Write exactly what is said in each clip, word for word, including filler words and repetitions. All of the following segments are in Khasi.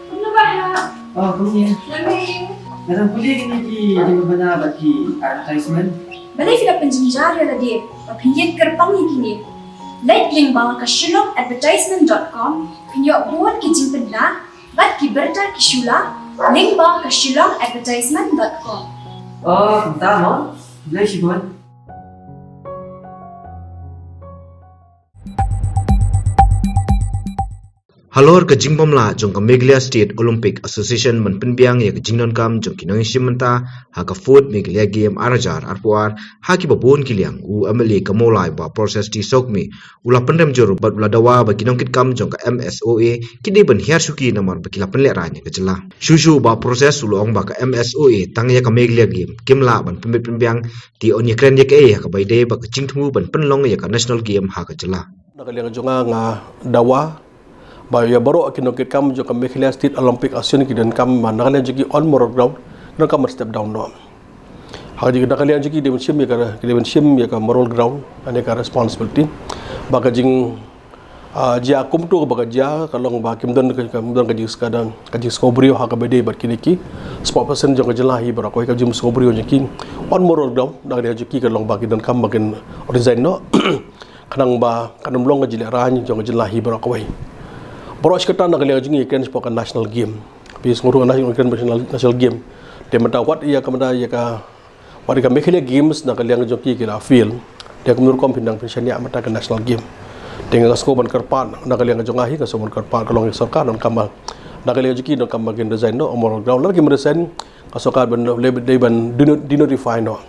Kumno ba ha? Oh, kumne. Nga dang pule kine ki jingbna bad ki advertisement. Balei phi la pynjynjar ïa lade ba phin ïeng kyrpang ïa kine? Leit lyngba ka shillong advertisement dot com, phin ïoh bun ki jingpynbna bad ki bynta ki shu la lyngba ka shillong advertisement dot com. Oh, kumta mo. Balei shibun. Halor ka jingbym lah jong ka Meghalaya State Olympic Association ban pynbiang ïa ka jingdonkam jong ki nongïashim bynta ha ka fourth Meghalaya Game ar hajar arphew ar, ha kiba bun ki liang, u M L A ka Mawlai Bah Precious T Sokmi u la pynrem jur bad u la dawa ba ki nongkitkam jong ka M S O A ki dei ban hiar shuki namar ba ki la pynlehrain ïa ka jylla. Shuh shuh Bah Precious u la ong ba ka M S O A tang ïa ka Meghalaya Game kim lah ban pynbit pynbiang, te yn ïakren ïa kaei ha kaba ïadei bad ka jingthmu ban pynlong ïa ka National Game ha ka jylla. Na ka liang jong nga, nga dawa ba ïa baroh ki nongkitkam jong ka Meghalaya State Olympic Association ki donkam ba na ka liang jong ki on moral ground, ki donkam ban step down noh. Ha ka jong, na ka liang jong ki, ki dei ban shim ïa ka, ki dei ban shim ïa ka moral ground, ane ka responsibility. Ba ka jing, ah, jia kumto ba ka jia ka long ba kim don ka, kim don ka jingskadang, ka jingsngew briew ha kaba ïadei bad kine ki spokesperson jong ka jylla hi baroh kawei, ka jingsngew briew jong ki on moral ground. Na ka liang jong ki ka long ba ki donkam ba kin resign noh. Khnang ba kan ym long ka jinglehrain jong ka jylla hi baroh kawei. Baroh shi katta na ka liang jong ngi kren shaphang ka National Game. Phi sngewthuh, National, kren National, National Game. Te mynta wat ïa ka, mynta ïa ka, wat ïa ka Meghalaya Games na ka liang jong ki ki la fail. Te kumno rukom phin nang phin shaniah mynta ka National Game. Te nga sngew ban kyrpad na ka liang jong nga hi, nga sngew ban kyrpad ka long ïa ka sorkar, donkam ba na ka liang jong ki donkam ba kin resign noh on moral ground. Lada kim resign, ka sorkar ban dei ban deno-, denotify noh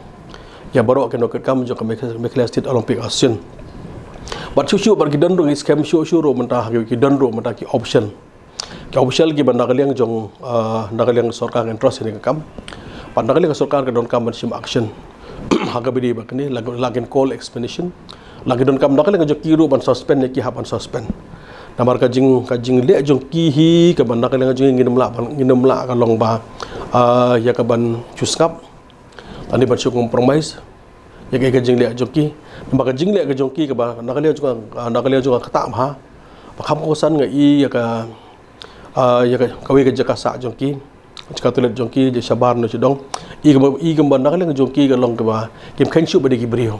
ïa baroh ki nongkitkam jong ka Megh-, Meghalaya State Olympic Association. Bad shuh shuh bad ki don ruh ki skhem shuh shuh ruh mynta, ki don ruh mynta ki option. Ki option kiba na ka liang jong, ah, na ka liang sorkar ka interest ïa kane ka kam. Bad na ka liang sorkar ka donkam ban shim action ha kaba ïadei bad kane, la, la kin call explanation. La ki donkam na ka liang jong ki ruh ban suspend ïa ki, hap ban suspend. Namar ka jing, ka jingleh jong ki hi kaba na ka liang jong ngi ngim lah, ngim lah ka long ba, ah, ïa ka ban shu sngap lane ban shu compromise ïa ka, ka jingleh jong ki. Namar ka jingleh ka jong ki kaba na ka liang jong, ah, na ka liang jong ka kata bha ba kham kongsan nga i ïa ka, ah, ïa ka, kawei ka jaka sah jong ki. Jaka toilet jong ki, jaka shabar noh sha dong. I kumba, i kumba na ka liang jong ki ka long kaba kim kheiñ shuh ba dei ki briew.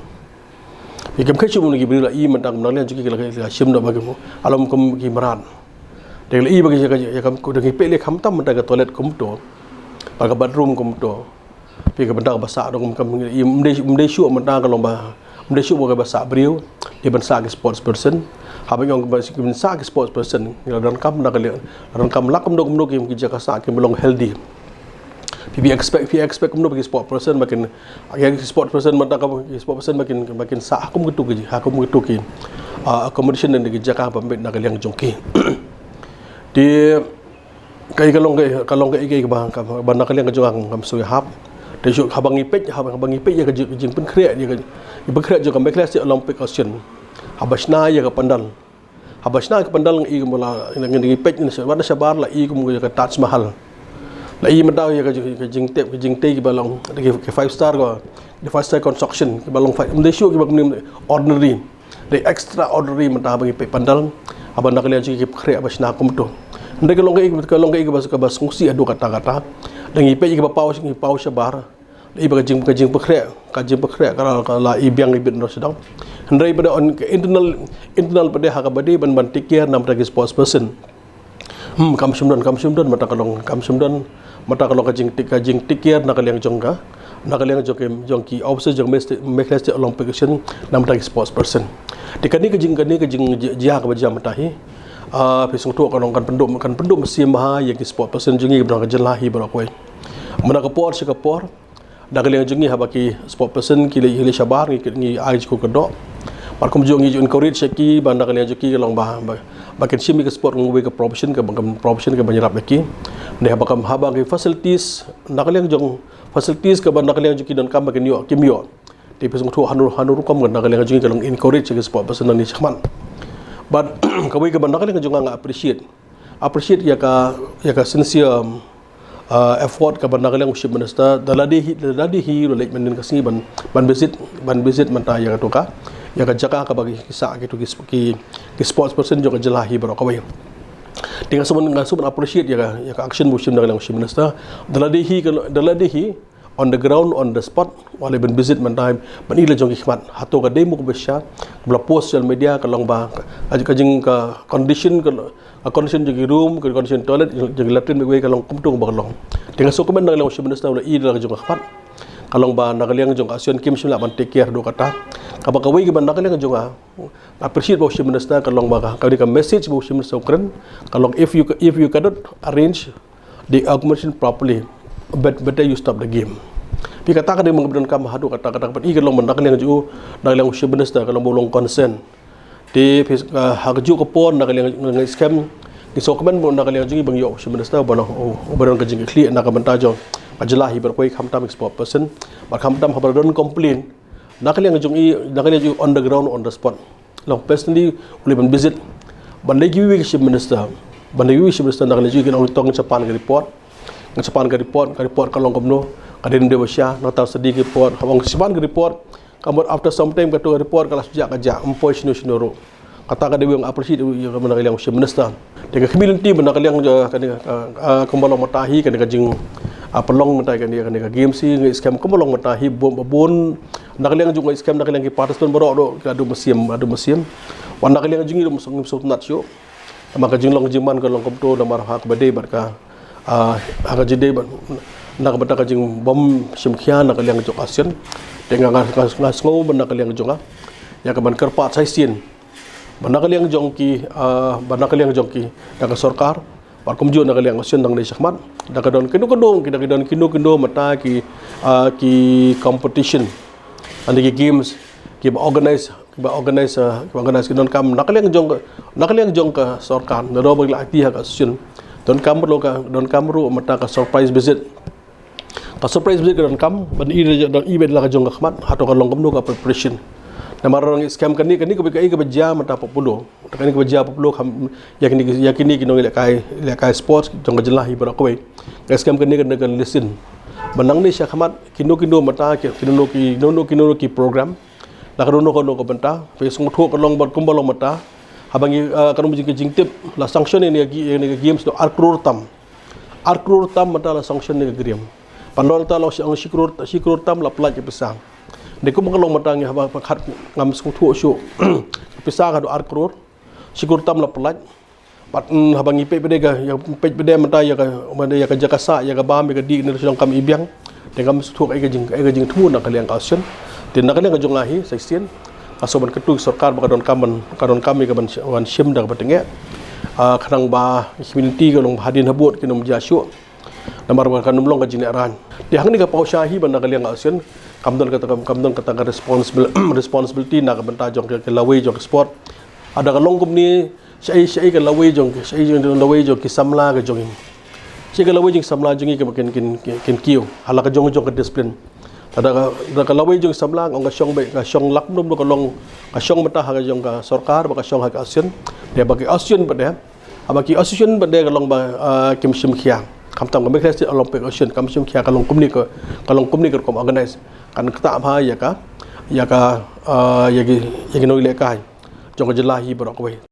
Ïa kim kheiñ shuh ba dei ki briew, la i mynta kumba na ka liang jong ki ka la, ka la shim noh ba ki, alom kum ki mrad. Te la i ba ki, ka, ka, ka, ka dang peit lei khamtam mynta ka toilet kumto bad ka bathroom kumto. Phi, ka bynta kaba sah dong, kam, ym dei, ym dei shuh mynta ka long ba, ym dei shuh ba kaba sah briew, dei ban sah ki sports person. Haba ngi ong ba ban sah ki sports person, ngi la donkam na ka liang, la donkam la kumno kumno ki, ki jaka sah kim long healthy. Phi, phi expect, phi expect kumno ba ki sports person ba kin, ki sports person mynta ka, ki sports person ba kin, ba kin sah ha kum kito ki, ha kum kito ki, ah, accommodation ne ki jaka ba bit na ka liang jong ki. Te kaei ka long, kaei ka long, kaei, kaei kaba, kaba na ka liang ka jong nga ngam sngewhap. Te shu haba ngi peit, haba, haba ngi peit ïa ka jing, jingpynkhreh, ïa ka jingpynkhreh jong ka Meghalaya State Olympic Association. Haba shna ïa ka pandal. Haba shna ïa ka pandal ngi, kumba la, ngi, ngi peit na sha, wat na shabar la i kum ïa ka Taj Mahal. La i mynta ïa ka jing, ka jingtep, ka jingtei kiba long, ki, ki five star, ka, ki five star construction kiba long five, ym dei shuh kiba kumne ordinary. Dei extraordinary mynta haba ngi peit pandal, haba na ka liang jong ki pynkhreh ba shna kumto. Hynrei ka long kaei, ka long kaei kaba, kaba sngewsih haduh katta katta. Lada ngi peit ïa kiba paw, ngi paw shabar. Lada i ba ka jing, ka jingpynkhreh, ka jingpynkhreh ka la, ka la i biang i bit noh sha dong. Hynrei pat on ka internal, internal pat ha kaba dei ban, ban take care na bynta ki sports person. Hmm, kam shym don, kam shym don, mynta ka long, kam shym don, mynta ka long ka jing take, ka jing take care na ka liang jong ka, na ka liang jong ki, jong ki officer jong Meghalaya State, Meghalaya State Olympic Association, na bynta ki sports person. Te kane ka jing, kane ka jing, ji-, jia kaba jia mynta hi. Ah, phi sngewthuh ka long kan pynduh, kan pynduh mynsiem bha ïa ki sports person jong ngi kiba na ka jylla hi baroh kawei. Mynta ka por sha ka por, na ka liang jong ngi haba ki sports person ki leit, ki leit shabar ngi, ngi ai jingkyrkhu kyrdoh. Bad kumjuh ngi ju encourage ïa ki ba na ka liang jong ki ka long ba, ba, ba kin shim ïa ka sport kum kawei ka profession, kaba, ka profession kaba ïarap ïa ki. Hynrei haba kam, haba ki facilities, na ka liang jong facilities kaba na ka liang jong ki donkam ba kin ïoh, kim ïoh. Te phi sngewthuh hano, hano rukom ka na ka liang jong ngi ka long encourage ïa ki sports person nangne shakhmat. Bad kawei kaba na ka liang jong nga nga appreciate. Appreciate ïa ka, ïa ka sincere, um, uh, effort kaba na ka liang u Chief Minister, da lade hi, da lade hi ruh leit mynnin ka sngi ban, ban visit, ban visit mynta ïa kato ka, ïa ka jaka kaba ki sah kitu ki, ki, ki sports person jong ka jylla hi baroh kawei. Te nga sngewbha, nga sngewbha appreciate ïa ka, ïa ka action ba u shim na ka liang u Chief Minister. Da lade hi ka, da lade hi on the ground, on the spot, wat la ban visit mynta ban ïohi la jong ki khmat. Hato ka dei mo kaba shisha? Kaba la post social media ka long ba ka, ka jing ka condition ka, ka condition jong ki room, ka condition toilet, jong ki latrine, kawei ka long kumto ba ka long. Te nga sngewkmen na ka liang u Chief Minister u la ïohi la jong ka khmat. Ka long ba na ka liang jong ka Association kim shym lah ban take care haduh katta. Kaba kawei kaba na ka liang jong nga appreciate ba u Chief Minister ka long ba ka, ka, ka message ba u Chief Minister u kren ka long, if you, if you cannot arrange the accommodation properly, bet-, better you stop the game. Phi, kata ka dei ba nga donkam haduh katta, kata ka pat i ka long ba na ka liang jong u, na ka liang u Chief Minister ka long ba u long concern. Te phi, ah, ha kajuh ka por na ka liang nga skhem, ngi sngewkmen ba na ka liang jong i ba ngi ïoh u Chief Minister ba long, oh, ba don ka jingkitkhlieh na ka bynta jong ka jylla hi baroh kawei, khamtam ki spokesperson bad khamtam haba don complain na ka liang jong i, na ka liang jong i on the ground, on the spot. Long personally u leit ban visit, ban leit kiwei ki Chief Minister, ban leit kiwei ki Chief Minister na ka liang jong i kin ong to ngan sa pan ka report, ngan sa pan ka report, ka report ka long kumno, ka dei ne dei ba shisha, nangta study ka report, haba ngan sa pan ka report, ka mut after some time kato ka report ka la shu jah ka jah, ym poi shano shano ruh. Kata ka dei ba nga appreciate ïa ka, na ka liang u Chief Minister. Te nga khmih lynti ba na ka liang, ah, kane, ah, ah, kumba long mynta hi kane ka jing, ah, pynlong mynta kane, kane ka games hi, nga skhem kumba long mynta hi bun, bun na ka liang jong, nga skhem na ka liang ki participant baroh ruh ki la duh mynsiem, la duh mynsiem. Wat na ka liang jong ngi ruh ngim sngewtynnat shuh. Namar ka jinglong jingman ka long kumto, namar ha kaba dei bad ka, ah, ha ka jingdei bad na ka bynta ka jingbym shim khia na ka liang jong ka Association. Te nga, nga, nga, nga sngew ba na ka liang jong nga ïa ka ban kyrpad sa shisien ba na ka liang jong ki, ah, ba na ka liang jong ki, da ka sorkar bad kumjuh na ka liang Association, dang dei shakhmat da ka don kino kino, ki da ka don kino kino mynta ki, ah, ki competition, ane ki games kiba organize, kiba organize, ah, kiba organize ki donkam na ka liang jong ka, na ka liang jong ka sorkar, naduh ba ki la aiti ha ka Association, donkam ruh ka, donkam ruh mynta ka surprise visit. Ka surprise visit ka donkam ban ïohi, ban ïohi beit la ka jong ka khmat hato ka long kumno ka preparation. Namar nga skhem kane, kane kaba, kane kaba jia mynta popular, kane kaba jia popular kham, ïa kine, ïa kine ki nonglehkai, lehkai sports jong ka jylla hi baroh kawei. Nga skhem kane, kane ka lesson ba nangne shakhmat kino kino mynta ki, kino kino, kino kino ki program na kano kano ka bynta, phi sngewthuh ka long bad kumba long mynta. Haba ngi, ah, kano ka jingtip, la sanction ïa kane ka games haduh ar klur tam. Ar klur tam mynta la sanction ïa kane ka games. Pynlong ta la shi, shi klur, shi klur tam la pyllait ka pisa. Dei kumba ka long mynta ngi haba pyrkhat ngam sngewthuh shuh. Pisa haduh ar klur, shi klur tam la pyllait. Bad, mm, haba ngi peit pat de ka, ïa, peit pat de mynta ïa ka, mynta ïa ka jaka sah, ïa ka bam, ïa ka dih, ne shu donkam i biang. Te ngam sngewthuh kaei ka jing, kaei ka jingthmu na ka liang ka Association. Te na ka liang ka jong nga hi sa shisien nga sngewbha ban kyntu ïa ka sorkar ba ka donkam ban, ka donkam ïa ka ban sh-, ban shim da kaba tyngeh. Ah, khnang ba ki community ka long ba hadien habud kin ym jia shuh. Namar ba kan ym long ka jinglehraiñ. Te hangne ka paw sha hi ba na ka liang ka Association kam don kata, kam don kata ka responsible, responsibility na ka bynta jong ka, ka lawei jong ka sport. Lada ka long kumne, shaei, shaei ka lawei jong ki, shaei jong, lawei jong ki samla ka jong ngi. Shaei ka lawei jong ki samla jong ngi kaba kin, kin, kin, kin kiew ha la ka jong, jong ka discipline. Lada ka, lada ka lawei jong ki samla, ong ka shong beit, ka shong lak mano mano ka long, ka shong mynta ha ka jong ka sorkar, bad ka shong ha ka Association. Te ba ki Association pat de, haba ki Association pat de ka long ba, ah, kim shim khia. Khamtam ka Meghalaya State Olympic Association kam shim khia, ka long kumne ka, ka long kumne ka rukom organize. Kan ktah bha ïa ka, ïa ka, ah, ïa ki, ïa ki nonglehkai jong ka jylla hi baroh kawei.